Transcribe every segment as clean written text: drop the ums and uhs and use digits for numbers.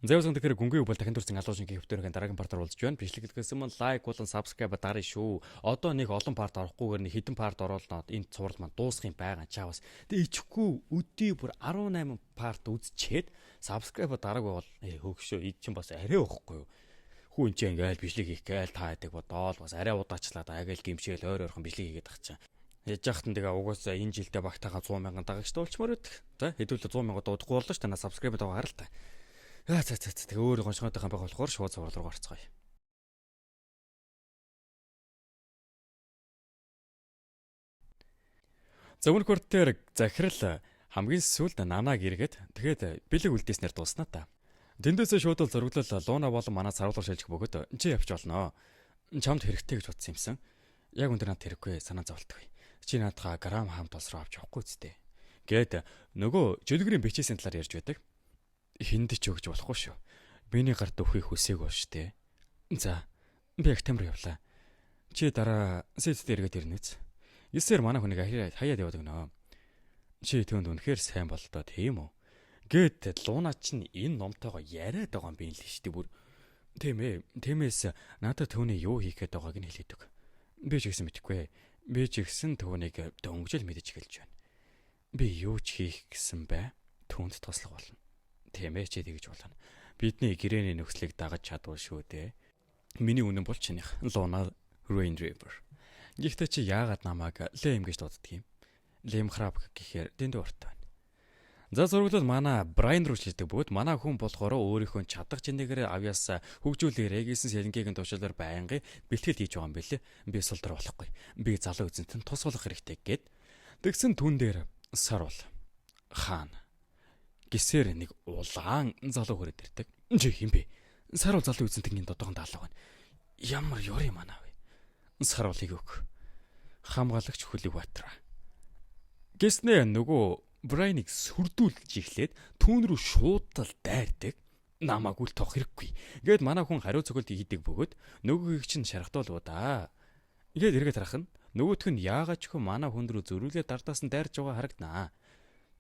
Зэвсэн тэгэхээр гүнгийн үг бол дахин дүрсэн алуу шингийн хэвтэрийн дараагийн part аар уулзж байна. Бичлэглэхээс өмнө like болон subscribe дарна шүү. Одоо нэг олон part орохгүйгээр нэг хэдэн part оруулнаад энэ цуврал маань дуусах юм байгаа чаавас. Тэгээ ичихгүй өдий бүр 18 part үзчихэд subscribe дараагүй бол хөөгшөө ид чинь бас арай өгөхгүй юу. Хүү энэ чинь ингээл бичлэг хийх гээл та хэдэг бодоол бас арай удаачлаад агайл гимшээл ойр ойрхон бичлэг хийгээд ах чинь. Яж яхад нь тэгээ угаасаа энэ жилдээ багтаага 100 мянган дагагчтай болчмоор байдаг. За хэдүүлээ 100 мянга дуудахгүй боллоо ш танаа subscribe байгаа харал та. За за за тэгээ өөр гоншгойтойхон байх болохоор шууд цуврал руу гарцгаая. За өмнөх урд дээр захирал хамгийн сүүлд нанаг эргээд тэгээд бэлэг үлдээснээр дууснаа та. Тэндээсээ шууд л зураглал Луна болон манай саруулгаар шилжих бөгөөд чи явж болно. Чамд хэрэгтэй гэж бодсон юмсан. Яг өндөр надад хэрэггүй санаа зовлтгүй. Чи наадхаа грам хамт улс руу авч явахгүй зү. Гээд нөгөө жөлгөрийн бичээсийн талаар ярьж байдаг. Хинд ч өгч болохгүй шүү. Миний гарт өхийг хүсээгүй шүү дээ. За би их тамир явлаа. Чи дараа сэт дээр эргээд ирнэ үз. Есээр манай хүнийг хаяад яваад өгнө. Чи түүнд үнэхээр сайн боллоо тийм үү? Гээд Луна чинь энэ номтойгоо яриад байгаа юм би л шүү дээ бүр. Тийм ээ. Тиймээс надад түүний юу хийх гээд байгааг нь хэлээд өг. Би ч гэсэн мэдэхгүй. Би ч гэсэн түүнийг дөнгөжл мэдэж эхэлж байна. Би юу ч хийх гэсэн бай түүнд туслах болно. Тийм ээ чи тэгж болно. Бидний гэрээний нөхцөлийг дагаж чадвал шүү дээ. Миний үнэн бол чинийх. Луна Rain River. Гэхдээ чи яагаад намайг Лэм гэж дууддаг юм? Лэм храп гэхээр дэндүү урт байна. За зураглал манай Брайан руу шилждэг бөгөөд манай хүн болохоор өөрийнхөө чадах чинээгээр авьяас хөгжүүлээрэй гэсэн сэлэнгийн тушаалаар байнгын бэлтгэл хийж байгаа юм билээ. Би сул дор болохгүй. Би залуу эзэнтэн тус болох хэрэгтэй гэд. Тэгсэн түн дээр сарвал хаана гисээр нэг улаан залуу хүрээд ирдэг. Чи хин бэ? Сарвал залуу эзэнтэн додохон даалга байна. Ямар ёр юм анаа вэ? Сарвалыг өг. Хамгаалагч Хөлөг Баатар. Гэснээ нөгөө Брайныг сүрдүүлж эхлээд түүн рүү шууд л дайрдаг. Намайг үл тоох хэрэггүй. Гээд манай хүн хариу цохилт хийдэг бөгөөд нөгөөгийг чинь шархтуулв да. Гээд эргээд харах нь нөгөөх нь яагаад ч хөө манай хүн рүү зөрүүлээ дардаас нь дайрж байгаа харагданаа.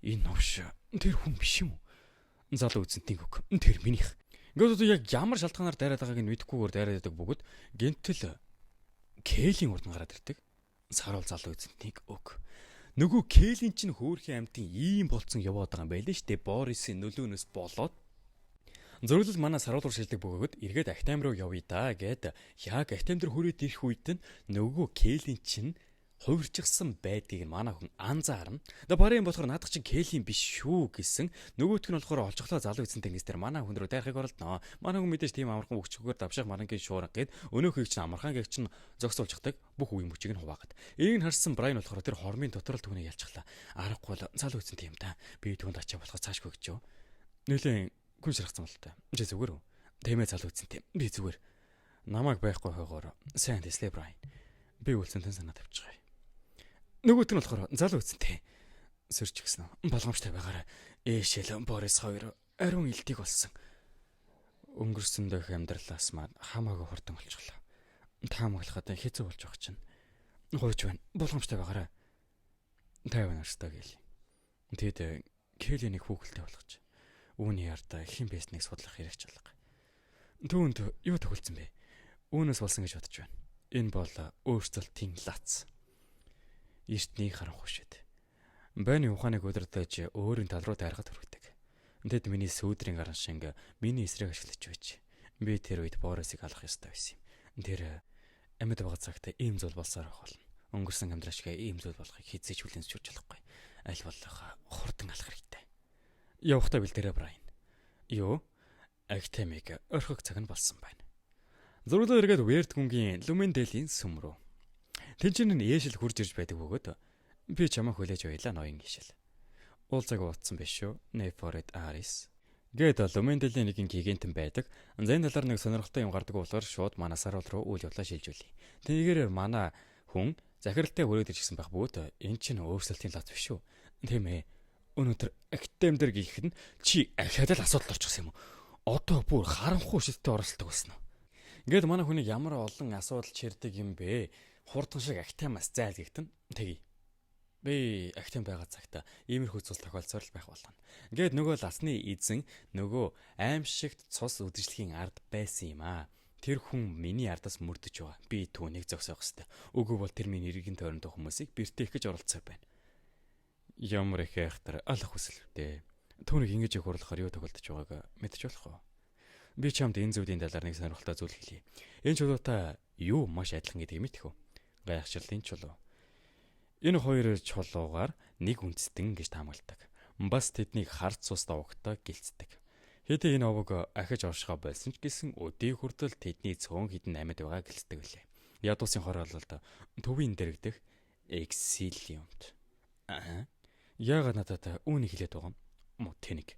Энэ новш тэр хүн биш юм уу? Залуу үзэнтийн үг. Тэр минийх. Ингээд одоо яг ямар шалтгаанаар дайраад байгааг нь мэдэхгүйгээр дайраад байдаг бөгөөд гэнтэл Кэлийн урд нь гараад ирдэг. Саруул залуу эзэнтнийг өг. Нөгөө Кэлийн чинь хөөрхийн амьтан ийм болцсон яваад байгаа юм байл нь штэ. Борисын нөлөөнөөс болоод Зөрлөл манай саруул руу шилдэг бөгөөд эргээд Ахтам руу явъя да гэд яг Ахтам дээр хүрээд ирэх үед нь нөгөө Кэлийн чинь хувирчихсан байдгийг манай хүн анзаарна. Тэгээ барын юм болохоор наадах чинь Кэлийн биш шүү гэсэн. Нөгөөх нь болохоор олжглоо залуу эзэн тэнгис дээр манай хүн рүү дайрахыг оролдоно. Манай хүн мэдээж тийм амархан өгчгөөр давших марангийн шуурга гэд өнөөхийг чинь амархан гэх чинь зогсуулчихдаг бүх үеийн мөчийг нь хуваагаад. Энийг нь харсан Брайан болохоор тэр хормын дотор л түүнийг ялчихлаа. Аргагүй бол залуу эзэн тийм та. Би түүнд ачаа болохоос цаашгүй гэж юу. Нилээн гүн шархсан болтой. Чи зүгээр үү? Тийм ээ залуу эзэн тийм. Би зүгээр. Намайг байхгүй хойгоор сайн тэслээ Брайан. Би үлсэнтэн санаа тавьчихъя. Нөгөөт нь болохоор залуу эзэнтэй. Сөрч гисэн. Болгоомжтой байгаарай. Ээшэл Борис хоёр ариун илтийг болсон. Өнгөрсөн дөх амьдралаас маань хамаагүй хурдан болчихлоо. Таамаглахад хэцүү болж байгаа чинь. Гуйж байна. Болгоомжтой байгаарай. 50 настай гээл. Тэд Келинийг хүүхэлтэй болгож үүний ард хэн байсныг судлах хэрэг чалга. Түүнд юу тохиолдсон бэ? Үүнээс болсон гэж бодож байна. Энэ бол өөрчлөлтийн лац. Эртний харанхуй шид. Бойны ухааныг удирдах өөрийн тал руу дайрахад хүргэдэг. Тэд миний сүүдрийн гаран шиг миний эсрэг ашиглаж байж. Би тэр үед Борисыг алах ёстой байсан юм. Тэр амьд байгаа цагт ийм зүйл болсоор байх болно. Өнгөрсөн амьдрал шиг ийм зүйл болохыг хэзээ ч хүлээн зөвшөөрч чадахгүй. Аль болох хурдан алах хэрэгтэй. Явахдаа бэлдээрэй Брайан. Юу? Актемиг орхих цаг нь болсон байна. Зураглал эргээд Верт гүнгийн Люмендэлийн сүм рүү. Тэнцэн нь Ээшил хурж ирж байдаг бөгөөд би чамайг хүлээж байлаа ноён Ээшил. Уулзаг уудсан биш үү? Нефорет Арис. Гээд Люмендэлийн нэгэн гигантэн байдаг. Зэн талаар нэг сонирхолтой юм гардаг болохоор шууд манай саруул руу үйл явдлаа шилжүүлье. Тэгээрээ манай хүн захиралтай хүрээд ирчихсэн байх бөгөөд эн чинь өөрчлөлтийн лац биш үү? Тийм ээ. Өнөөдөр Актем дээр гихэд нь чи ахиад л асуудал орчихсон юм уу? Одоо бүр харанхуй шидтэй оролцдог болсон уу? Ингээд манай хүнийг ямар олон асуудал чирдэг юм бэ? Хурдан шиг Актемаас зайлгэгтэн. Тэгье. Би актив байгаа цагт иймэрхүү зүйл тохиолдсоор л байх болно. Ингээд нөгөө ласны эзэн нөгөө аимшигт цус үдшилгийн ард байсан юм аа. Тэр хүн миний ардаас мөрдөж байгаа. Би түүнийг зогсоох ёстой. Үгүй бол тэр миний эргэн тойрондох хүмүүсийг бэртээх гэж оролцоор байна. Ямар их айхтар алах хүсэлвтэй. Түүнийг ингэж их хурлахаар юу тохиолдож байгааг мэдэж болох уу? Би чамд энэ зүйлийн талаар нэг сонирхолтой зүйл хэлье. Энэ чулуутай юу маш адилхан гэдгийг мэдэх үү? Гайхшрлын чулуу. Энэ хоёр чулуугаар нэг үндэстэн гэж таамагладаг. Бас тэднийг хар цус овогтой гэлцдэг. Хэдий энэ овог ахиж оршихоо болсон ч гэсэн өдий хүртэл тэдний цөөн хідэн амьд байгаа гэлцдэг билээ. Ядуусын хороололд төвийн дэрэгдэх Эксилиумт. Аа. Яагаад надад үүнийг хэлээд байгаа юм? Муу тэнэг.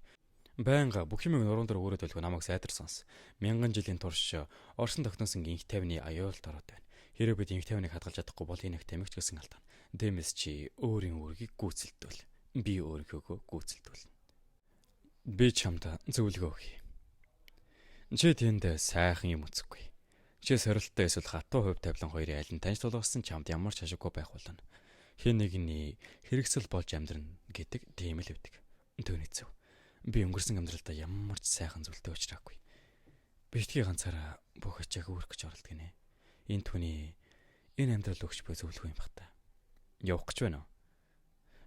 Байнга бүх юмыг нуруунд дээр өөрөөд байлгүй намайг сайдар сонс. Мянган жилийн турш орсон тогтносон инх тайвны аюулд ороод байна. Хэрэв бид инх тайвныг хадгалж чадахгүй бол энэ их тамигч гэсэн алдана. Дэмэс чи өөрийн үүргийг гүйцэлдүүл. Би өөрийнхөөгөө гүйцэлдүүлнэ. Би чамд зөвлөгөө өгье. Чи тэнд сайхан юм үзэхгүй. Чи сорилттой эсвэл хатуу хувь тавилан хоёрын аль нь таньж тулгарсан чамд ямар ч ашиггүй байх болно. Хэн нэгний хэрэгсэл болж амьдрна гэдэг тийм л өгдөг. Түүний зөв. Би өнгөрсөн амьдралдаа ямар ч сайхан зүйлтэй уучраагүй. Битгий ганцаараа бүх ачааг үүрэх гэж оролдго нэ. Энэ түүний энэ амьдрал өгч буй зөвлөгөө юм бах та. Явах гэж байна уу?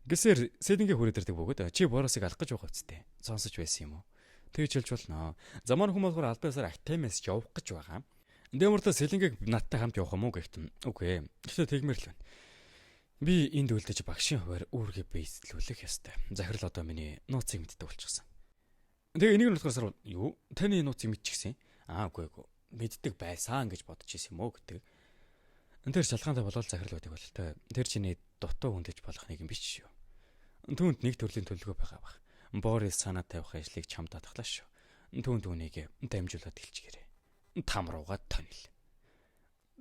Гэсээр Сэдингээ хүрээд ирдэг бөгөөд чи Боросыг алах гэж байгаа үсттэй. Сонсож байсан юм уу? Тэгж хэлж болно. Замаар хүмүүс болохоор албан ёсоор Артемис явах гэж байгаа. Дэмэрлээ Сэлэнгээг надтай хамт явах юм уу гэхтэн. Үгүй ээ. Гэхдээ тэгмэр л байна. Би энд үлдэж багшийн хуваар үүргээ бийцлүүлэх ёстой. Захирал одоо миний нууцыг мэддэг болчихсон. Тэгээ энийг нь болохоор сар юу? Таны нууцыг мэдчихсэн. Аа үгүй үгүй. Мэддэг байсан гэж бодож ирсэн юм уу гэдэг. Тэр шалгаантай болол захирал байдаг бололтой. Тэр чиний дутуу хүндэж болох нэг юм биш шүү. Түүнд нэг төрлийн төлөвлөгөө байгаа бах. Борис санаа тавих ажлыг чамд даатглаа шүү. Түүнд үүнийг дамжуулаад хэлчихээрэй. Там руугаа тонил.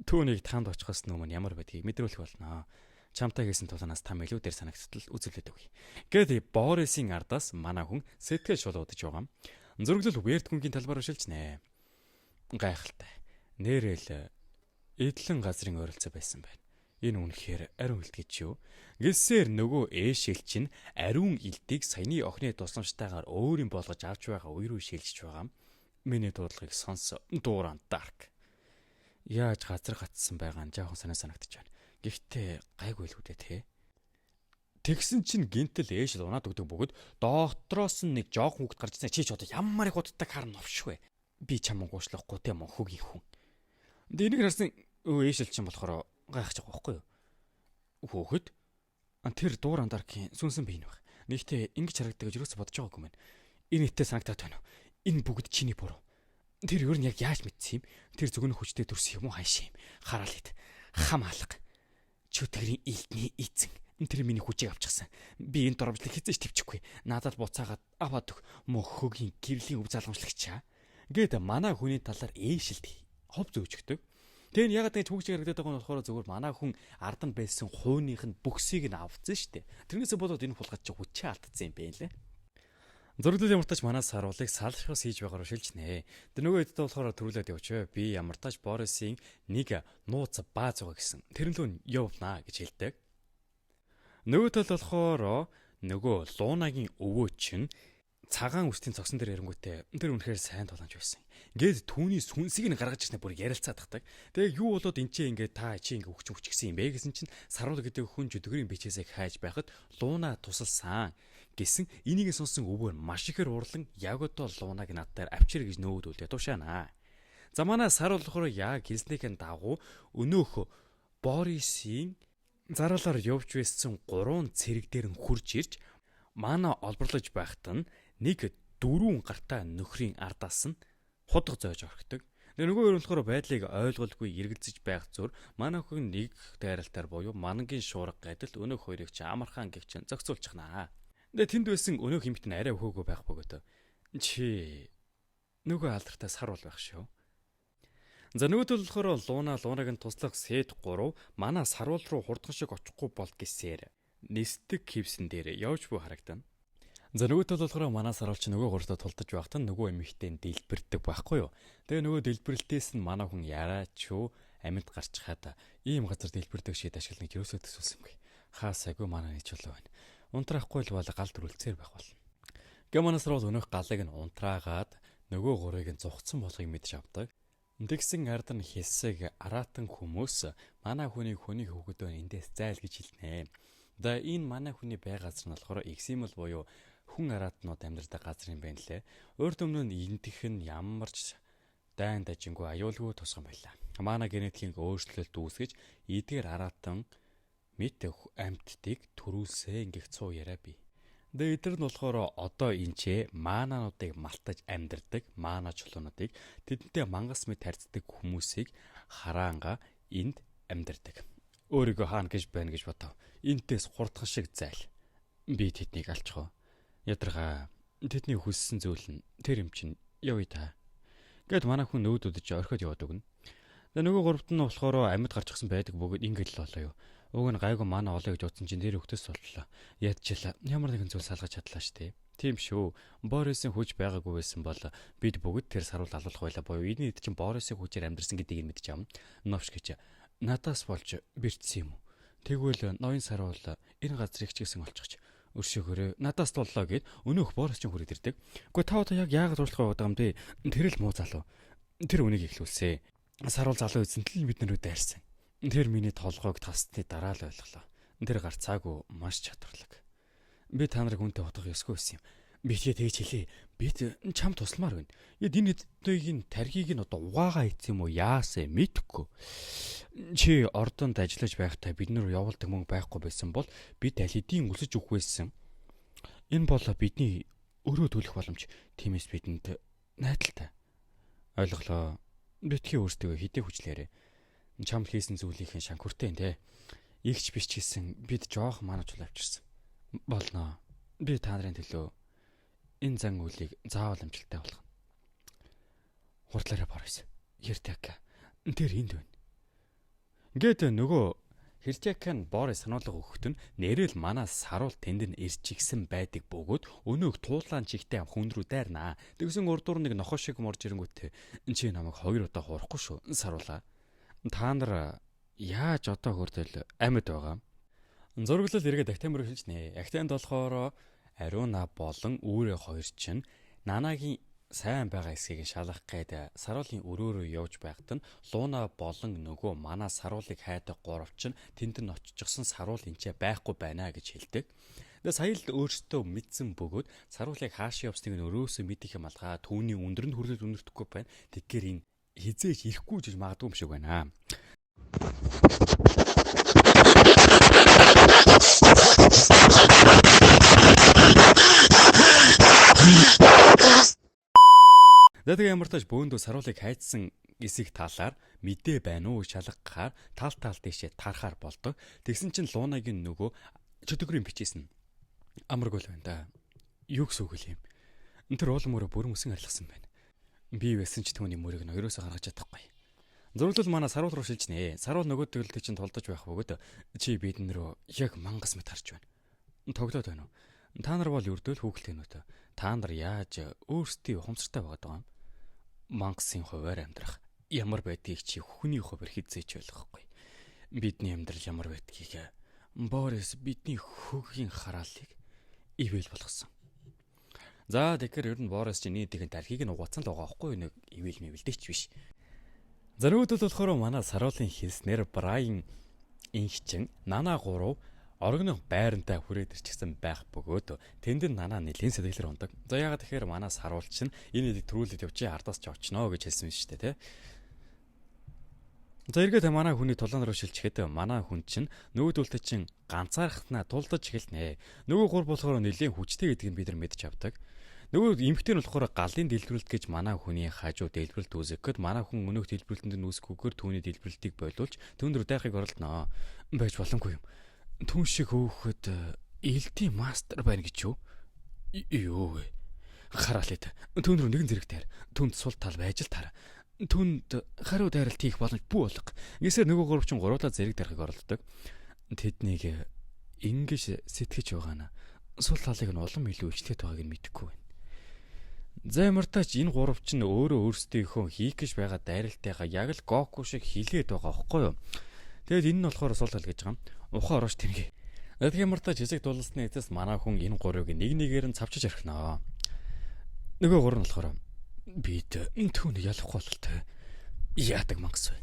Түүнийг танд очихоос өмнө ямар байдгийг мэдрүүлэх болно. Чамтай хийсэн тулаанаас там илүү дээр санагдтал үзүүлээд өгье. Гээд Борисын ардаас манай хүн сэтгэл шулуудаж байгаа. Зөрөглөл Верт гүнгийн талбар шилжнэ. Гайхалтай. Нэрэл эдлэн газрын ойролцоо байсан байна. Энэ үнэхээр ариун илт гэж юу? Гэсээр нөгөө ээшэл чинь ариун илтийг саяны охины тусламжтайгаар өөрийн болгож авч байгаа үе рүү шилжиж байгаа. Миний дуудлагыг сонс дууран дарк. Яаж газар гатсан байгаа нь жоохон санаа санагдаж байна. Гэхдээ гайгүй л үү те. Тэгсэн чинь гинтэл ээшэл унаад өгдөг бөгөөд доотроос нь нэг жоохон хүүхэд гарч ирсэн. Чи ч одоо ямар их уддаг хар новшгүй. Би чам уушлахгүй те мөн хөгийн хүн. Тэгээ энийг харсан ээшэл чинь болохоор гайхаж байгаа байхгүй юу? Хөөхөд тэр дуур андаркийн сүнсэн бий нөх. Нэгтээ ингэж харагддаг гэж юусоо бодож байгаагүй юм. Энэ нийтээ санагдаад байна. Энэ бүгд чиний буруу. Тэр ер нь яг яаж мэдсэн юм? Тэр зөвгөн хүчтэй төрсөн юм уу хайш юм? Хараал хэд. Хам алга. Чөтгөрийн илтний эзэн. Тэр миний хүчийг авчихсан. Би энэ доромжлыг хизээж төвчихгүй. Надад буцаагаад аваад өг. Мөн хөгийн гэрлийн өв залгамжлагчаа. Гээд манай хүний талаар ээшилт хов зөөжөгдөг. Тэр нь ягаад ингэж хүүхч харагдаад байгаа нь болохоор зөвхөн манай хүн ард нь байсан хууных нь бөхсийг нь авцсан шүү дээ. Тэрнээсээ болоод энэ хулгайч чи хүчээ алдсан юм бэ лээ. Зөрлөл ямартаач манай саруулыг салшихос хийж байгаагаар шилжнэ. Тэр нөгөө хэдтэй болохоор төрүүлээд явчих. Би ямартаач Борисын нэг нууц бааз байгаа гэсэн. Тэр нь лөө явнаа гэж хэлдэг. Нөгөө тал болохоор нөгөө Луунагийн өвөө чинь цагаан үстийн цогсон дээр эрэнгүүтээ тэр үнэхээр сайн тулаанч байсан. Ингээд түүний сүнсийг нь гаргаж ирснээр бүр ярилцаад тахдаг. Тэгээ юу болоод эн чинь ингээд та чи ингээд хүч хүч гисэн юм бэ гэсэн чинь саруул гэдэг хүн жүдгэрийн бичээсээ хайж байхад Лууна тусалсан гэсэн энийг сонсон өвөө маш ихээр уурлан яг одоо Луунаг над дээр авчир гэж нөөд үлдээ тушаана. За манай саруул болохоор яг хэлснийхэн дагуу өнөөх Борисын зарлаар явж байсан гурван цэрэг дээр нь хурж ирж манай олборлож байхад нь нэг дөрвөн гартай нөхрийн ардаас нь худаг зойж орхидог. Тэгээ нөгөө хоёр болохоор байдлыг ойлголгүй эргэлзэж байх зур манай хүн нэг дайралтаар буюу манангийн шуурга гэдэл өнөөх хоёрыг чи амархан гих чинь зохицуулчихнаа. Тэгээ тэнд байсан өнөөх эмэгтэй нь арай өхөөгөө байх бөгөөд чи нөгөө алдартай саруул байх шүү. За нөгөө төл болохоор Луна лунаг нь туслах Сэт 3 манай саруул руу хурдхан шиг очихгүй бол гэсээр нисдэг хивсэн дээр явж буй харагдана. За нөгөө тал болохоор манай саруулч нөгөө гуртаа тулдаж байхад нөгөө эмэгтэй нь дэлбэрдэг байхгүй юу. Тэгээ нөгөө дэлбэрэлтээс нь манай хүн яраач юу амьд гарчхаад ийм газар дэлбэрдэг шиг ашиглана гэж юусоо төсөөлсөнгүй. Хаасайгүй манай нэг чулуу байна. Унтраахгүй л бол гал дүрэлцээр байх болно. Гэманаас руу өнөөх галыг нь унтраагаад нөгөө гурыг нь зугцсан болохыг мэдж авдаг. Тэгсэн ард нь хэсэг араатан хүмүүс манай хүний хүний хүүхэд байна эндээс зайл гэж хэлнэ. За энэ манай хүний бай газар нь болохоор Эксимэл буюу хүн араатнууд амьдардаг газар юм байна лээ. Урд өмнө нь эндэх нь ямар ч дайн дажингүй аюулгүй тусган байлаа. Манай генетикийн өөрчлөлт үүсгэж эдгээр араатан мэт амьтдыг төрүүлсэн гэх цуу яриа бий. Тэгээ эдгээр нь болохоор одоо энчээ маанануудыг малтаж амьдардаг маана чулуунуудыг тэдэнтэй мангас мэт харьцдаг хүмүүсийг хараанга энд амьдардаг. Өөрийгөө хаана гэж байна гэж бодов. Энтээс хурдхан шиг зайл. Би тэднийг алчих уу. Ядаргаа тэдний хүссэн зүйл нь тэр юм чинь явъя та. Гэт манай хүн нөөд үдэж орхиод яваад өгнө. Тэгээ нөгөө гуравт нь болохоор амьд гарчихсан байдаг бөгөөд ингэж л болоо юу. Уг нь гайгүй манай олё гэж утсан чинь тэр хөлтөс боллоо. Ядчил ямар нэгэн зүйл салгаж чадлаа штэ. Тийм шүү. Борисын хүч байгаагүй байсан бол бид бүгд тэр саруул алуулах байлаа буюу энэ хэд чинь Борисын хүчээр амьдарсан гэдгийг нь мэдэж авна. Новш гэж надаас болж бэртсэн юм уу? Тэгвэл ноён саруул энэ газрыг ч гэсэн олчихч өршөөгөөрэй надаас туллаа гэд өнөөх Борис чинь хүрээд ирдэг. Гэхдээ та одоо яг яагаад уучлах яваад байгаа юм бэ? Тэр л муу залуу. Тэр үнийг эхлүүлсэ. Саруул залуу эзэнтэл бид нарыг дайрсан. Тэр миний толгойг тассны дараа л ойлголоо. Тэр гарцаагүй маш чадварлаг. Би та нарыг үнтэй утгах ёсгүй байсан юм. Би тэгээ тэгж хэлье. Бид чам тусламар байна. Яд энэ хэдийг тархийг нь одоо угаагаа ийцсэн юм уу яасаа мэдэхгүй. Чи ордонд ажиллаж байхдаа бид нар явуулдаг мөнгө байхгүй байсан бол бид аль хэдийн өсөж өгөх байсан. Энэ бол бидний өрөө төлөх боломж. Тиймээс бидэнд найдалтай. Ойлголоо. Битгий өөртөө хідээ хүчлээрэ. Чамд хийсэн зүйлийнхэн шанхүртэй нэ. Игч биш ч гэсэн бид жоох манаж авчирсан. Болно. Би та нарын төлөө энэ зан үйлийг заавал амжилттай болгоно. Хурдлаарай Борис. Хертяка. Тэр энд байна. Ингээд нөгөө Хертяка нь Борис сануулга өгөхт нь нэрэл манай саруул тэнд нь ирчихсэн байдаг бөгөөд өнөөх туулаан чигтэй хүн рүү дайрнаа. Тэгсэн урдуур нэг нохоо шиг морж ирэнгүүтээ чи намайг хоёр удаа хуурахгүй шүү. Саруулаа. Та нар яаж одоо хүртэл амьд байгаа? Зураглал эргээд Актем руу шилжнэ. Актемд болохоор Ариуна болон Үүрэ хоёр чинь Нанагийн сайн байгаа эсхийг шалгах гээд саруулын өрөө рүү явж байхад нь Луна болон нөгөө манай саруулыг хайдаг гурав чинь тэнд нь оччихсон саруул энчээ байхгүй байна гэж хэлдэг. Тэгээ сая л өөртөө мэдсэн бөгөөд саруулыг хаашаа явсныг нь өрөөсөө мэдих юм алгаа түүний өндөр нь хүрлээд өнөртөхгүй байна. Тэгэхээр энэ хизээж ирэхгүй гэж магадгүй юм шиг байна. За тэгээ ямар тач бөөндөө саруулыг хайцсан эсэх талаар мэдээ байна уу шалгахаар тал тал тийшээ тарахаар болдог. Тэгсэн чинь Лунагийн нөгөө чөтгөрийн бичээсэн. Амаргүй л байна да. Юу гэсэн үг юм? Тэр уулын мөрөө бүрэн үсэн арилгасан байна. Би байсан ч түүний мөрийг нь ерөөсөө гаргаж чадахгүй. Зурлал манай саруул руу шилжнэ. Саруул нөгөө төгөлдөг чинь тулдаж байх бөгөөд чи бидэн рүү яг мангас мэт харж байна. Тоглоод байна уу? Та нар бол өрдөөл хүүхэлдэйнүүд. Та нар яаж өөрсдийн ухамсартай байгаад байгаа юм? Мангасын хувиар амьдрах ямар байдгийг чи хүний хувиар хизээч ойлгохгүй. Бидний амьдрал ямар байдгийг Борис бидний хөгийн харааллыг ивэл болгосон. За тэгэхээр ер нь Борис чи нийтийн тархийг нь угаацсан л байгаа байхгүй нэг ивэл мэвэлдэч биш. За нөгөөдөл болохоор манай саруулын хэлснээр Брайан инхчин Нана 3 орогны байрантай хүрээд ирчихсэн байх бөгөөд тэнд нь Нана нэлийн сэтгэлээр ундаг. За яагаад тэгэхээр манай саруул чинь энэ эдийг төрүүлээд явчих ардаас ч очноо гэж хэлсэн юм шүү дээ, тэ. За эргээд манай хүний тулаан руу шилжихэд манай хүн чинь нөгөөдөлтэй чинь ганцаархнаа тулдаж эхэлнэ. Нөгөө гур болохоор нэлийн хүчтэй гэдгийг бид нар мэдж авдаг. Нөгөө эмэгтэй нь болохоор галын дэлбэрэлт гэж манай хүний хажуу дэлбэрэлт үүсгэх гээд манай хүн өнөөх дэлбэрэлтэнд нь үүсэхгүйгээр түүний дэлбэрэлтийг болиулж түүн рүү дайхыг оролдоно. Байж боломгүй юм. Түн шиг хөөхөд элдийн мастер байна гэж юу? Юу вэ? Хараалээ. Түүн рүү нэгэн зэрэг дайр. Түүнд сул тал байж л таар. Түүнд хариу дайралт хийх боломж бүү болго. Ингэсээр нөгөө гурав чинь гуруулаа зэрэг дайрахыг оролддог. Тэднийг ингэж сэтгэж байгаа нь сул талыг нь улам илүү ичлээд байгааг нь мэдэхгүй байна. За ямар тач энэ гурав чинь өөрөө өөрсдийнхөө хийх гэж байгаа дайралтайгаа яг л Гоку шиг хилээд байгаа аахгүй юу? Тэгэд энэ нь болохоор сул тал гэж байгаа юм. Ухаан орооч тэнгээ. Тэгэхээр мартаж хэсэг тулалсны эцэс манай хүн энэ гурвыг нэг нэгээр нь цавчиж орхиноо. Нөгөө гурав нь болохоор бид түүнийг ялахгүй бололтой. Яадаг мангас вэ?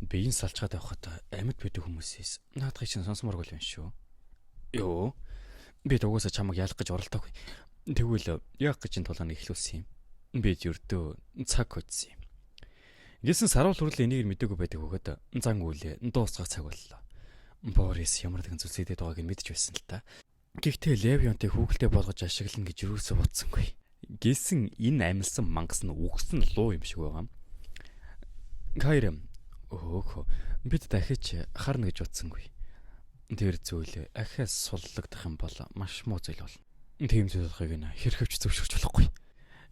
Биеийн салчгаад явхад амьд байдаг хүмүүсээс наадхыг чинь сонсомооргүй юм шүү. Йоо. Бид угаасаа чамайг ялах гэж оролдоогүй. Тэгвэл яг гэж энэ тулааныг эхлүүлсэн юм. Бид ердөө цаг хөдсөн юм. Гэсэн саруул хүрэл энийг мэдээгүй байдаг бөгөөд зан үйлээ дуусгах цаг боллоо. Борис ямар нэгэн зүйлс идэд байгааг нь мэдж байсан л та. Гэхдээ Левионтыг хүүхэлтэй болгож ашиглана гэж юусоо бодсонгүй. Гэсэн энэ амилсан мангас нь үгсэн луу юм шиг байгаа юм. Кайрэм өөхөө бид дахиж харна гэж бодсонгүй. Тэр зүйл ахиас суллагдах юм бол маш муу зүйл болно. Тийм зүйл болохыг нь хэрхэвч зөвшөөрч болохгүй.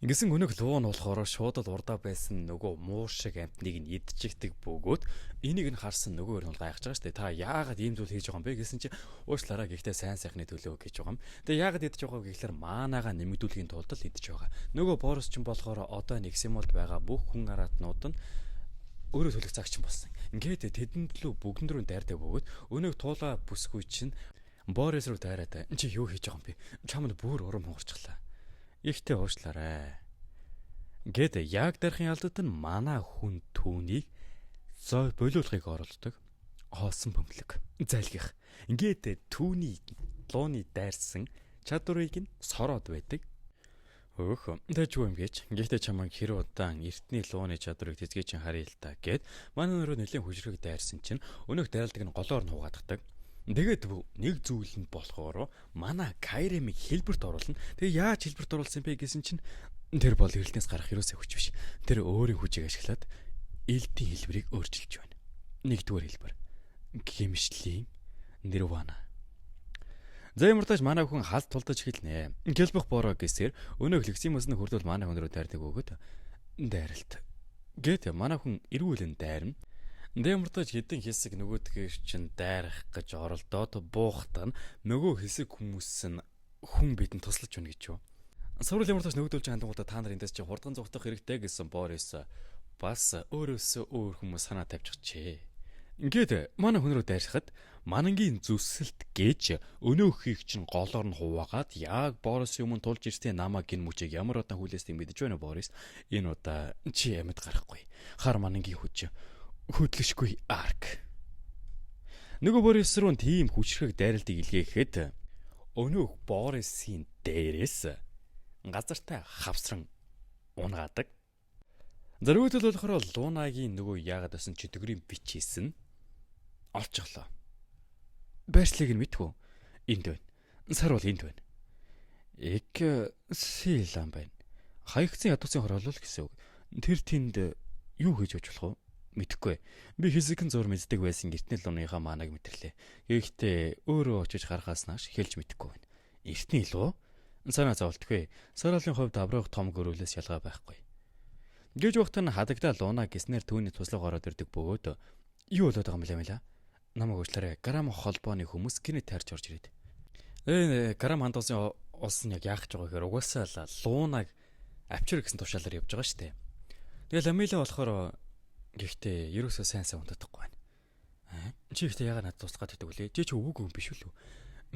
Ингэсэн өнөөх луу нь болохоор шууд л урдаа байсан нөгөө муур шиг амтныг нь идчихдэг бөгөөд энийг нь харсан нөгөө нь бол гайхаж байгаа шүү дээ. Та яагаад ийм зүйл хийж байгаа юм бэ гэсэн чи уушлаараа, гэхдээ сайн сайхны төлөө гэж байгаа юм. Тэгээ яагаад идэж байгаа вэ гэхлээр манаага нэмэгдүүлэхийн тулд л идэж байгаа. Нөгөө Борос ч болохоор одоо Нексимолд байгаа бүх хүн араатнууд нь өөрөө төлөх цаг чинь болсон. Ингээд тэдэнд лүү бүгдэн рүү дайрдаг бөгөөд өнөөх туулаа бүсгүй чинь Борис руу дайраад, чи юу хийж байгаа юм бэ? Чамд бүр урам хугарчлаа. Ихтэй уушлаарай. Гэт яг дарахын алдад нь манай хүн түүнийг зой болиулахыг оролддог. Хоосон бөмбөлөг. Зайлгих. Ингээд түүний лууны дайрсан чадварыг нь сороод байдаг. Өөх, тэжгүй юм гэж. Гэхдээ чамайг хэр удаан эртний лууны чадварыг тэзгээ чинь харъя л та гэд манай нөрөө нэлийн хүчрэг дайрсан чинь өнөөх дайралдаг нь голоор нь хугааддаг. Тэгээд нэг зүйл нь болохоор манай Кайремыг хэлбэрт оруулна. Тэгээ яаж хэлбэрт оруулсан бэ гэсэн чинь тэр бол эрэлтнээс гарах ерөөсөө хүч биш. Тэр өөрийн хүчийг ашиглаад элдийн хэлбэрийг өөрчилж байна. Нэгдүгээр хэлбэр. Гэмшлийн нирвана. За ямар тач манай хүн халд тулдаж эхэлнэ. Келбэх бороо гэсээр өнөөх лексимус нь хөрдөл манай хүн рүү дайрдаг өгөөд дайралт. Гэт манай хүн эргүүлэн дайрна. Дэмэртэж хэдэн хэсэг нөгөөдгөр чинь дайрах гэж оролдоод буухтаа нөгөө хэсэг хүмүүс нь хүн бидэнд туслаж байна гэж юу. Сурвал ямар тач нөгөөдөлж хандангуудаа та нар эндээс чи хурдан зугтах хэрэгтэй гэсэн Борис бас өөрөөсөө өөр хүмүүс санаа тавьчихжээ. Ингээд манай хүн рүү дайрахад манангийн зүсэлт гэж өнөөхийг чинь голоор нь хуваагаад яг Борисын өмнө тулж ирсэн намайг гин мүчийг ямар удаан хүлээснийг мэдэж байна Борис. Энэ удаа чи амьд гарахгүй. Хар манангийн хүч хөдлөшгүй арк. Нөгөө Борис руу тийм хүчрхэг дайралтыг илгээхэд өнөөх Борисын дээрээс газартай хавсран унгаадаг. Зэрэгтэл болохоор Лунагийн нөгөө яагаад байсан чөтгөрийн бичээсэн олчихлоо. Байршлыг нь мэдхүү. Энд байна. Сар бол энд байна. Эк силан байна. Хаягдсан ядуусын хороолол гэсэн үг. Тэр тэнд юу хийж явж болох вэ? Мэдэхгүй. Би хэсэгэн зур мэддэг байсан эртний лууныхаа маанаг мэдэрлээ. Гэхдээ өөрөө очиж гарахаас нааш хэлж мэдэхгүй байна. Эртний луу? Санаа зовлтгүй. Сараалын хувьд аврах том гөрүүлээс ялгаа байхгүй. Гэж багт нь хадагда лууна гэснээр түүний туслага ороод ирдэг бөгөөд юу болоод байгаа юм бэ мэлээ? Намайг уучлаарай. Гарам холбооны хүмүүс гинэт тарж орж ирээд. Гарам хандуулсан улс нь яг яах гэж байгаа гэхээр угаасаа л луунаг авчир гэсэн тушаалаар явж байгаа шүү дээ. Тэгэл Амиля болохоор гэхдээ ерөөсөө сайн сайн унтдаггүй байна. Аа? Чи ихтэй ягаад надад туслах гэдэг вүлээ? Чи чи өвөг хүн биш үү?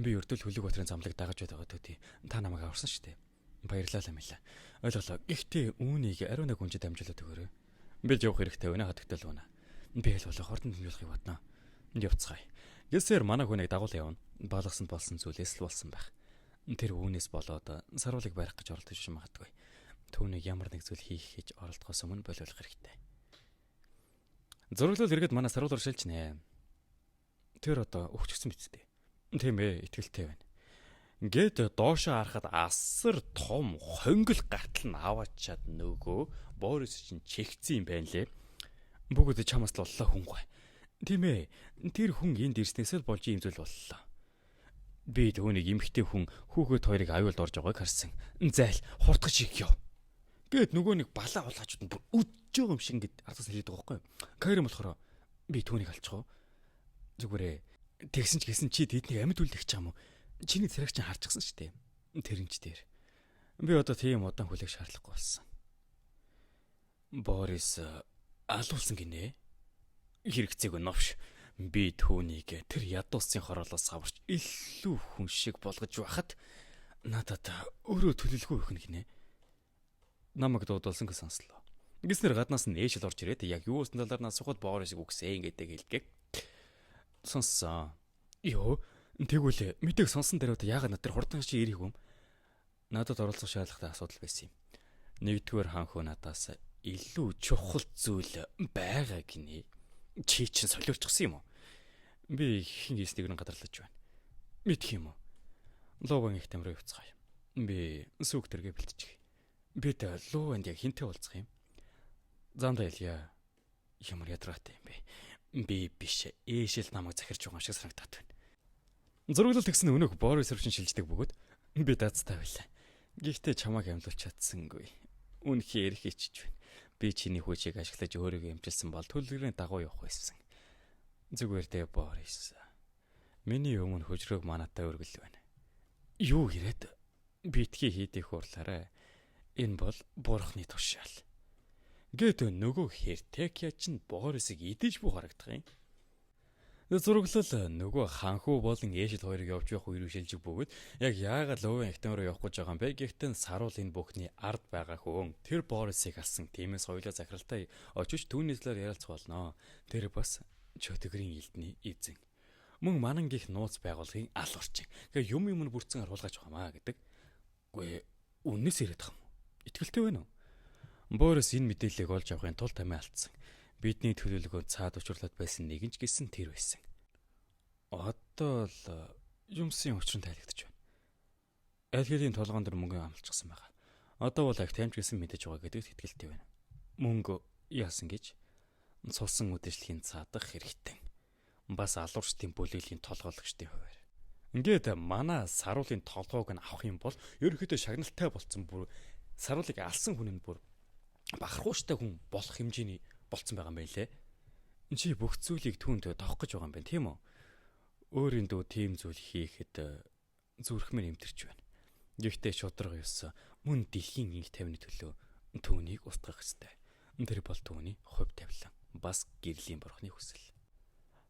Би өрдөл Хөлөг Баатрын замлыг дагаж байгаа төдий. Та намайг аварсан шүү дээ. Баярлалаа Амиля. Ойлголоо. Гэхдээ үүнийг ариун нэг хүнчид дамжуулаад өгөөрэй. Би явах хэрэгтэй байна хатагтай л байна. Би л болох хурдан дамжуулахыг бодно. Явцгаая. Гэсээр манай хүнийг дагуул явна. Балгасанд болсон зүйлээс л болсон байх. Тэр үүнээс болоод саруулыг барих гэж оролдож магадгүй. Түүнийг ямар нэг зүйл хийх гэж оролдохоос өмнө болиулах хэрэгтэй. Зураглал эргээд манай саруулаар шилжнэ. Тэр одоо өвчгсөн биз дээ. Тийм ээ, итгэлтэй байна. Ингээд доошоо харахад асар том хонгил гартал нь аваачаад нөгөө Борис чинь чигцэн юм байна лээ. Бүгд чамаас л боллоо хүн гой. Тийм ээ, тэр хүн энд ирснээс л болж ийм зүйл боллоо. Би түүнийг эмхтэй хүн хүүхэд хоёрыг аюулд орж байгааг харсан. Зайл, хурдгаж их ёо. Гээд нөгөө нэг балаа улаачуд нь бүр үдж байгаа юм шиг ингээд ардаас хэлээд байгаа байхгүй юу. Кайрам болохоор би түүнийг алчих уу? Зүгээрээ тэгсэн ч гэсэн чи тэднийг амьд үлдэх ч юм уу? Чиний царайг чинь харчихсан шүү дээ. Тэр нь ч дээр. Би одоо тийм удаан хүлээх шаардлагагүй болсон. Борис алуулсан гинэ. Хэрэгцээг новш. Би түүнийг тэр ядуусын хороолоос аварч илүү хүн шиг болгож байхад надад өөрөө төлөлгүй өхнө гинэ. Намайг дуудуулсан гэж сонслоо. Ингэснээр гаднаас нь ээшил орж ирээд яг юу болсон талаар нь асуухад Борисыг үгсэн гэдэг хэлдэг. Сонссон. Йоо, тэгвэл мэдээг сонсон даруйд яагаад над дээр хурдан чи ирэх юм? Надад оролцох шаардлагатай асуудал байсан юм. Нэгдүгээр хаан хөө надаас илүү чухал зүйл байгаа гинэ. Чи чинь солиорчихсон юм уу? Би хэн хийснийг нь гадарлаж байна. Мэдх юм уу? Луван их тамруу явцгаая. Би сүг тэргээ бэлтжих. Бид Луванд яг хинтээ уулзах юм. Замдаа хэлье. Ямар ядаргаатай юм бэ? Би биш. Ээшэл намайг захирч байгаа юм шиг санагдаад байна. Зураглал тэгсэн өнөөх Борис руу шилждэг бөгөөд би дазтай байлаа. Гэхдээ чамайг амьлуулж чадсангүй. Үнэхээр хичж байна. Би чиний хүчийг ашиглаж өөрийгөө эмчилсэн бол төлөвлөгөөний дагуу явах байсан. Зүгээр дээ, Борис. Миний өмнө хөжрөөг манаатай өргөл байна. Юу ирээд битгий хийдэх уурлаарай. Энэ бол бурхны тушаал. Гэт нөгөө Хертекя чинь Борисыг идэж буй харагдах юм. Зураглал нөгөө ханхүү болон Ээшил хоёрыг явж явах үе рүү шилжих бөгөөд яг яагаад Лувын ихтэн рүү явах гэж байгаа юм бэ? Гэхдээ саруул энэ бүхний ард байгаа хүн тэр Борисыг алсан. Тиймээс хоёулаа захиралтай очиж түүний талаар ярилцах болно. Тэр бас чөтгөрийн элдний эзэн. Мөн манангийнх нууц байгууллагын алуурчин. Тэгээ юм юм нь бүрдсэн харуулгаж байгаамаа гэдэг. Үгүй, үннээс яриад байгаа юм уу? Итгэлтэй байна уу? Борис энэ мэдээллийг олж авахын тулд амиа алдсан. Бидний төлөвлөгөөнд цаад учруулаад байсан нэгэн ч гэсэн тэр байсан. Одоо л юмсын учир нь тайлагдаж байна. Аль хэдийн толгоон дээр мөнгө амлчихсан байгаа. Одоо бол агт амж гэсэн мэдэж байгаа гэдэгт итгэлтэй байна. Мөнгө яасан гэж цусан үдшилхийн цаадах хэрэгтэй. Бас алуурчдын бүлэглэлийн толгойлогчдын хуваар. Ингээд манай саруулын толгойг нь авах юм бол ерөнхийдөө шагналтай болцсон, бүр саруулыг алсан хүн нь бүр бахархууштай хүн болох хэмжээний болцсон байгаа юм байна лээ. Чи бүх зүйлийг түүнд тоох гэж байгаа юм байна, тийм үү? Өөрийн дүү тийм зүйл хийхэд зүрх минь эмтэрч байна. Гэхдээ шударга ёс мөн дэлхийн инх тайвны төлөө түүнийг устгах ёстой. Тэр бол түүний хувь тавилан, бас гэрлийн бурхны хүсэл.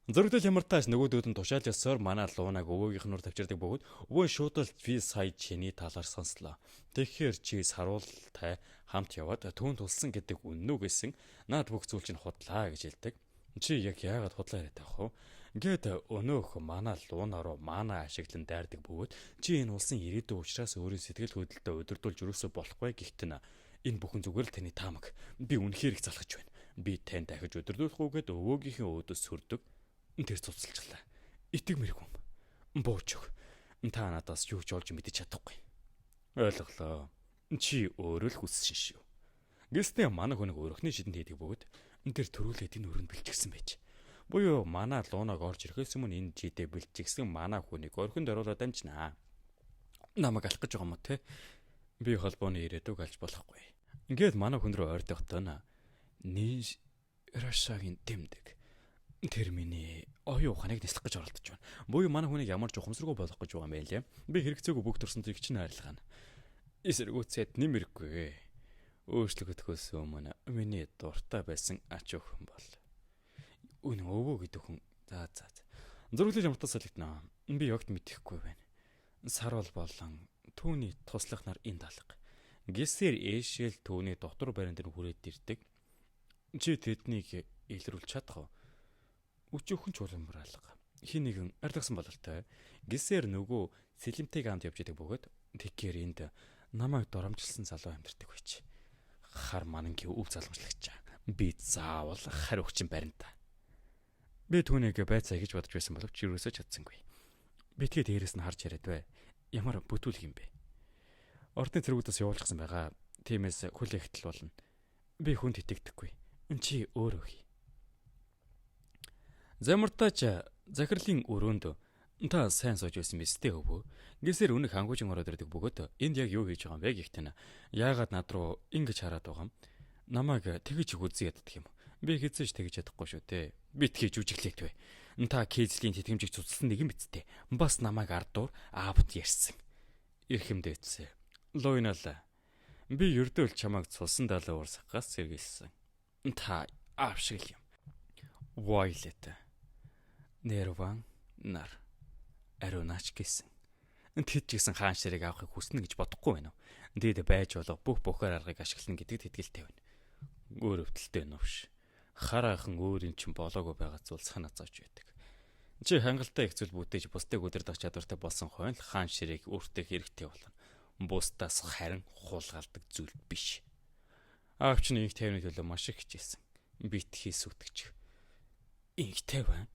Зөрөгдөл ямартааш нөгөөдүүд нь тушаал ёсоор манай луунаг өвөөгийнх нь нур тавьчирдаг бөгөөд өвөө шууд л би сая чиний талаар сонслоо. Тэгэхээр чи саруултай хамт яваад түүнд тулсан гэдэг үнэн үү гэсэн наад бүх зүйл чинь худлаа гэж хэлдэг. Чи яг яагаад худлаа яриад байх вэ? Ингээд өнөөх манай луунаа руу манай ашиглан дайрдаг бөгөөд чи энэ улсын ирээдүйн учраас өөрийн сэтгэл хөдлөлтөд удирдуулж өрөөсөө болохгүй. Гэхдээ энэ бүхэн зүгээр л таны таамаг. Би үнэхээр их залхаж байна. Би тань дахиж удирдуулахгүйгээд өвөөгийнхээ өөдөөс сөрдөг. Тэр цуцалчлаа. Итгэмэргүй юм. Бууч өг. Та надаас юу ч олж мэдэж чадахгүй. Ойлголоо. Чи өөрөө л хүссэн шүү. Гэснээр манай хүнийг өрөхний шидэнд хийдэг бөгөөд тэр төрүүлээд энэ өрөнд бэлчгсэн байж. Буюу манай луунаг орж ирэхээс өмнө энэ жидээ бэлчгсэн манай хүнийг орхинд оруулаад амжинаа. Намайг алах гэж байгаа юм уу те? Би холбооны ирээдүг алж болохгүй. Ингээд манай хүн рүү ойртох тоо Ниш Рашагийн дэмдэг. Тэр миний оюун ухааныг нислэх гэж оролдож байна. Буюу манай хүнийг ямар ч ухамсаргүй болгох гэж байгаа юм байлээ. Би хэрэгцээгүй бүх төрсөн зэрэг чинь арилгана. Эсэргүүцээд нэмэргүй. Өөрчлөгдөхөөс өмнө миний дуртай байсан ач өхөн бол. Үнэн өвөө гэдэг хүн. За за за. Зөрөглөл ямартаа солигдно. Би огт мэдэхгүй байна. Саруул болон түүний туслах нар энд алга. Гисэр ээшэл түүний дотор барин дээр хүрээд ирдэг. Чи тэднийг илрүүлж чадах уу? Өчөөхөн ч уламбар алга. Хин нэгэн арилгасан бололтой. Гисэр нөгөө сэлэмтэйг амд явж идэг бөгөөд тэгэхээр энд намайг доромжилсан залуу амьдардаг байж. Хар манангийн өв залгамжлагч. Би заавал хари өгчин барина та. Би түүнийг байцаа гэж бодож байсан боловч юусоо чадсангүй. Битгий дээрээс нь харж яриад бай. Ямар бүтүүлэг юм бэ? Ордны цэргүүдээс явуулчихсан байгаа. Тиймээс хүлээхтэл болно. Би хүнд итгэдэггүй. Чи өөрөө хий. Замартаач захирлын өрөөнд та сайн сууж байсан биз дээ, өвөө. Гэсээр үнэх хангуужин ороод ирдэг бөгөөд энд яг юу хийж байгаа юм бэ гихтэн. Яагаад над руу ингэж хараад байгаа юм? Намайг тэгэж үзье яддаг юм. Би хэзээ ч тэгэж чадахгүй шүү дээ. Битгий жүжиглээд бай. Та Кейзлийн тэтгэмжийг цуцлсан нэгэн биз дээ. Бас намайг ардуур аавд ярьсан. Эрхэмдээцээ. Луйнал. Би ердөө л чамайг цусан далай уурсахгаас сэргийлсэн. Та аав шиг л юм. Violet. Нерван нар ариунаач гэсэн. Тэд ч гэсэн хаан ширээг авахыг хүснэ гэж бодохгүй байна уу? Тэд байж болох бүх бохор аргыг ашиглана гэдэгт итгэлтэй байна. Өөр өвдөлтэй новш. Хараахан өөрийн чинь болоогүй байгаа зүйл санаа зовж байдаг. Чи хангалттай их зүйл бүтээж бусдыг удирдах чадвартай болсон хойно л хаан ширээг өөртөө хэрэгтэй болно. Бусдаас харин хулгаалдаг зүйл биш. Аав чинь инх тайвны төлөө маш их хичээсэн. Битгий сүтгэж. Инх тайван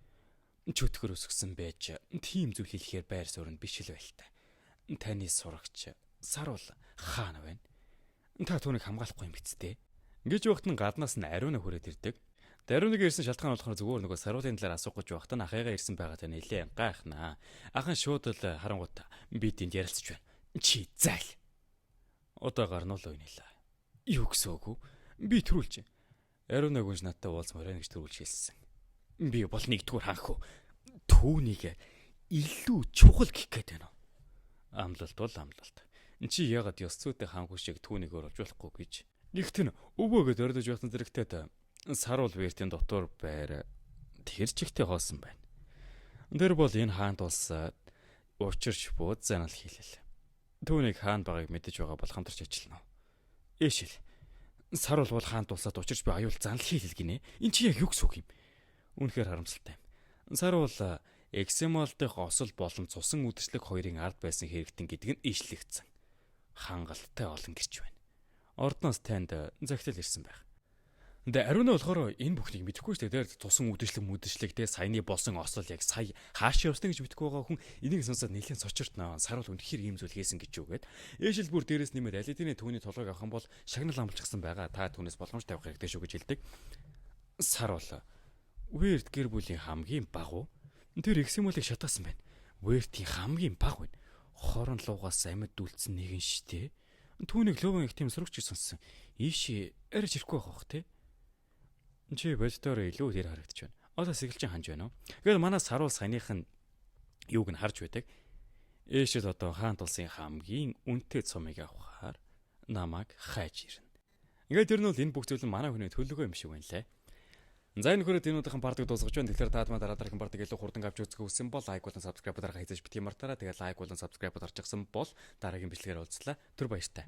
чөтгөр өсгсөн байж тийм зүйл хэлэхээр байр суурь нь биш л байлта. Таны сурагч Саруул хаана байна? Та түүнийг хамгаалахгүй юм биз дээ? Гэж багт нь гаднаас нь ариуна хүрээд ирдэг. Ариунаг ирсэн шалтгаан болохоор зүгээр нөгөө Саруулын талаар асуух гэж байхдаа ахыгаа ирсэн байгаа та нэлээ гайхнаа. Ахын шууд л харангуут бид энд ярилцж байна. Чи зайл. Одоо гарна уу нэлээ. Юу гэсэн үг вэ? Би төрүүлж. Ариунаг үнж надтай уулзмаар байна гэж төрүүлж хэлсэн. Би бол нэгдүгээр ханхөө. Түүнийг илүү чухал гэх гээд байна. Амлалт бол амлалт. Чи яагаад ёс зүйтэй ханхүү шиг түүнийг оруулж болохгүй гэж. Нэгт нь өвөөгөөд ордож явсан зэрэгтэй Саруул Вертийн дотор байр тэр чигтээ хоосон байна. Тэр бол энэ хаант улс учирч бууд занал хийлэл. Түүнийг хаан байгааг мэдэж байгаа бол хамтарч ажиллана. Ээшил. Саруул бол хаант улсад учирч би аюул занал хийлэл гинэ. Эн чи яг юу гэсэн үг юм? Үнэхээр харамсалтай юм. Саруул Эксемол дэх осол болон цусан үдшилэг хоёрын ард байсан хэрэгтэн гэдэг нь ишлэгдсэн. Хангалттай олон гэрч байна. Ордноос танд захидал ирсэн байх. Тэгээ ариуна болохоор энэ бүхнийг мэдэхгүй шүү дээ. Тэр цусан үдшилэг мүдшлэг те саяны болсон осол яг сая хааш явсан гэж мэдэхгүй байгаа хүн энийг сонсоод нэлээд цочиртнаа. Саруул үнэхээр ийм зүйл хийсэн гэж юу гээд. Ээшил бүр дээрээс нэмээд алидины түүний толгойг авах юм бол шагнал амлчихсан байгаа. Та түүнээс боломж тавих хэрэгтэй шүү гэж хэлдэг. Саруул Верт гэр бүлийн хамгийн баг уу? Тэр Эксимолыг шатаасан байна. Вертийн хамгийн баг байна. Хорон луугаас амьд үлдсэн нэгэн штэ. Түүнийг луван их тийм сурагч гэж сонссон. Ийш арай ирэхгүй байх бах те. Чи боддоор илүү тэр харагдаж байна. Одоо сэгэлчин ханж байна уу? Тэгэл манай Саруул саяных нь юуг нь харж байдаг. Ээшэл одоо хаан тулсын хамгийн үнэтэй цомыг авахаар намайг хайж ирнэ. Ингээд тэр нь бол энэ бүх зүйл нь манай хүний төлөвлөгөө юм шиг байна лээ. За энэ хүрээд энэ удаахан part ыг дуусгаж байна. Тэгэхээр та дараа дараагийн part ыг илүү хурдан авч үзэх хүссэн бол like болон subscribe дарахаа хэзээ ч битгий мартаарай. Тэгээд like болон subscribe дарчихсан бол дараагийн бичлэгээр уулзлаа. Түр баяртай.